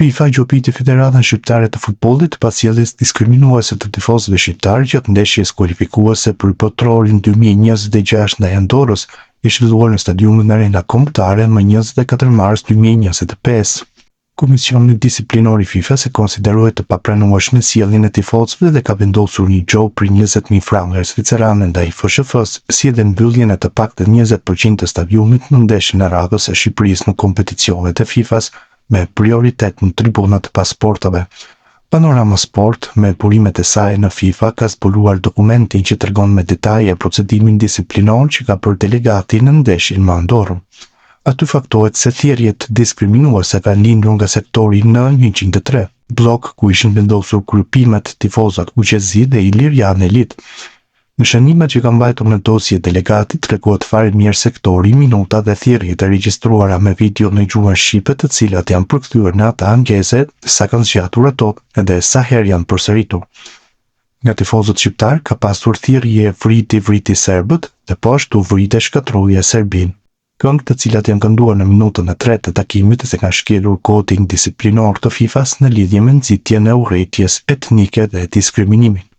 FIFA gjobiti Federatën Shqiptare të Futbollit pas sjelljes diskriminuese të tifozëve shqiptarë gjatë ndeshjes kualifikuese për Botërorin 2026 ndaj Andorrës, e zhvilluar në stadiumin Arena Kombëtare më 24 mars 2025. Komisioni Disiplinor i FIFA-s e konsideroi të papranueshme sjelljen e tifozëve dhe ka vendosur një gjobë prej 20,000 franga zvicerane ndaj FSHF-së, si edhe mbylljen e të paktën 20% të stadiumit në ndeshjen e radhës së Shqipërisë në kompeticionet e FIFA-s, me prioritet në tribunat pas portave. Panorama Sport, me burimet e saj në FIFA, ka zbuluar dokumentin që tregon me detaje procedimin disiplinor që ka bërë delegati në ndeshjen me Andorrën. Aty faktohet se thirrjet diskriminuese kanë lindur nga sektori N103, bllok ku ishin vendosur grupimet tifozat Kuqezi dhe Ilirian Elite. Në shënimet që ka mbajtur në dosje delegati tregohet fare mirë sektori, minuta dhe thirrjet e regjistruara me video në gjuhën shqipe të cilat janë përkthyer në atë angleze, sa kanë zgjatur ato dhe sa herë janë përsëritur. Nga tifozët shqiptarë ka pasur thirrje vriti vriti serbët dhe po ashtu vrite shkatërroje Serbinë. Këngë të cilat janë kënduar në minutën e tretë të takimit dhe kanë shkelur kodin disiplinor të FIFA-s në lidhje me nxitjen e urrejtjes etnike dhe diskriminimin.